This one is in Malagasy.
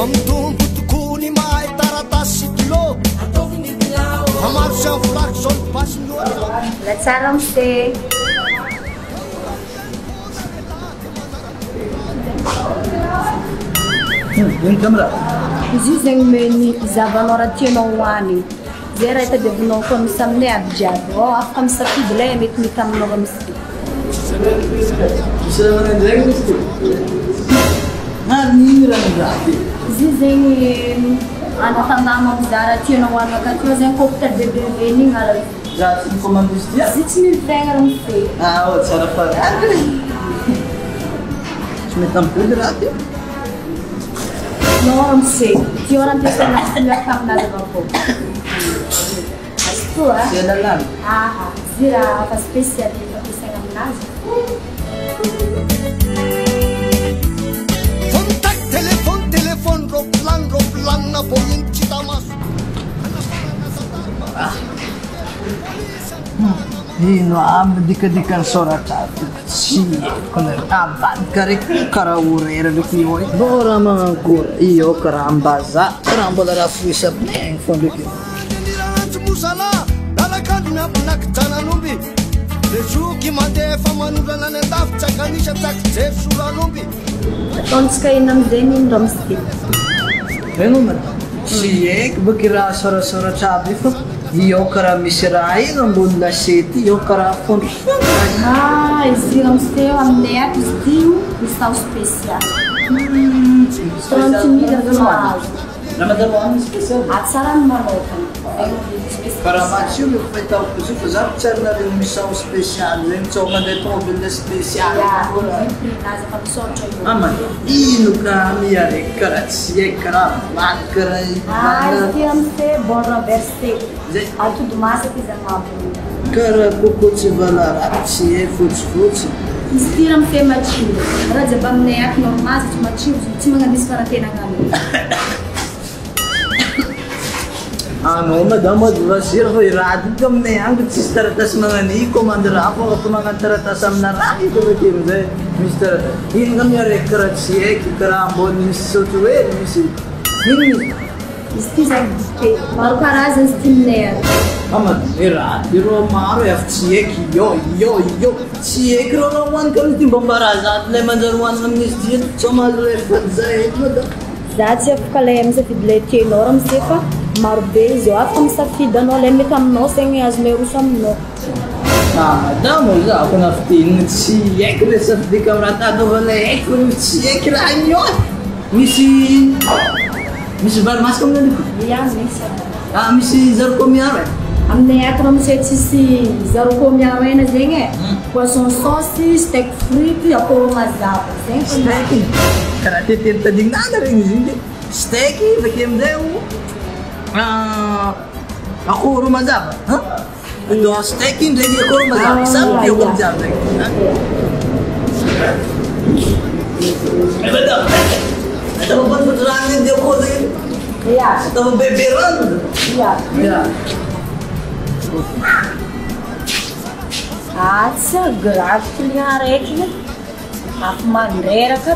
Fa mitombo tokoa ny mahay taratasy sy kilo. Ataovy ny bilao. Fa maro sy amin'ny flaky izao ny basy mihoatra. Mbola tsara ramose. Izy io zegny omeny zavanao raha tianao hohanigny. Zay raha tadiavinao koa misy aminay aby jiaby. Ao afaka misafidy ilay metimety aminao raha misy. Izy io zegny anatanana mizaha raha tianao hohanigna akaty ao zegny cocktail de bienvenue igny ara. Za tsy mi-commande izy ty a. Izy io tsy mivaigna raha mifehy. Ah oh, tsara farany. Tsy mety ampoly raha ty. Non ramose, ty ora ampiasaina tsy miaraka aminazy avao. Azotoa a. Zay lalàna. Aha, izy raha hafa spécial fampiasaina aminazy. Vao mitaky téléphone, téléphone, roplan, roplanina vao iny tsy hita maso. Ino aby dikadikan'ny soratra ato tsy haiko le avadika reko karaha horaire ndraiky io e. Mbô raha magnankory io karaha ambazaha karaha mbola raha foisy aminay agny fô ndraiky. Andro mosala, lalakandro miampina kijanan'omby. Le zoky mandeha efa manondrana any andafy, tsy akanisa tsy akijery soran'omby. Ataontsika inona amizay mino ramose? Hainao madame, tsy haiko bôka raha sorasoratra aby io fa io karaha misy raha ino ambony lasety io karaha fondrofondro. Ah, izy io ramose io aminay ato izy ity io misao spécial. 30 000 avy mahazo. Na madame hoanina spécial? Atsara ny manokana. Karaha matsiro le fahitako izy io fa za tsy ary nareo misao spécial zegny tsao mandeha tômobile spécial. Ya, izy prix-nazy efa misaotra io. Ama ino ka miaraiky karaha tsy haiko karaha valy karaha ino. Ah, izy ity ramose bon renversé. Zay. Atody masaka izy agnabony. Karaha coco tsy valarano tsy hay fotsifotsy. Izy ity ramose matsiro. Raha jiaby aminay ato normal tsy matsiro tsy magnano karaha tena agnano. Anao madame azo rasira fa i raha ty aminay agny tsisy taratasy magnano i commande raha fa afaka magnano taratasy amina raha izy avy akeo amizay misy taratasy. Ino nga miaraiky karaha tsy haiko karaha ambony misy sotro hely misy ino izy? Izy ity zany dite. Maro karazany izy ity aminay ato. Ah madame i raha ty rô maro e afa tsy haiko io io io tsy haiko rô raha hoaniko amin'ity mba mba raha zato lay manjary hoanina amin'izy ty eto sao mahazo lay faty zay eto madame. Za tsy afaka lay misafidy lay tianao ramose fa maro be izy eo afaka misafidy anao lay mety aminao zegny azonay aroso aminao. Ah madame ô za ko nafitenina tsy haiko le safidiko am raha tady fa le haiko fa tsy haiko raha igny io e. Misy misy vary masaka aminareo? Ia misy. Ah misy zarikô miaro e. Aminay ato ramose tsisy zarikô miaro hena zegny e. Poisson sauce, steak frite, akôho mazava zegny fa Steak karaha tetely tadignana regny izy igny steak bakeo amizay o akôho ro mazava an atao steak ndraiky akôho mazava samy tiako aby jiaby zegny an. Madame, atao ambanimbany rano edy akôho zegny. Ia. Atao bebe rano. Ia. Ia. Ah, tsy grave client araiky igny. Afo mandreraka.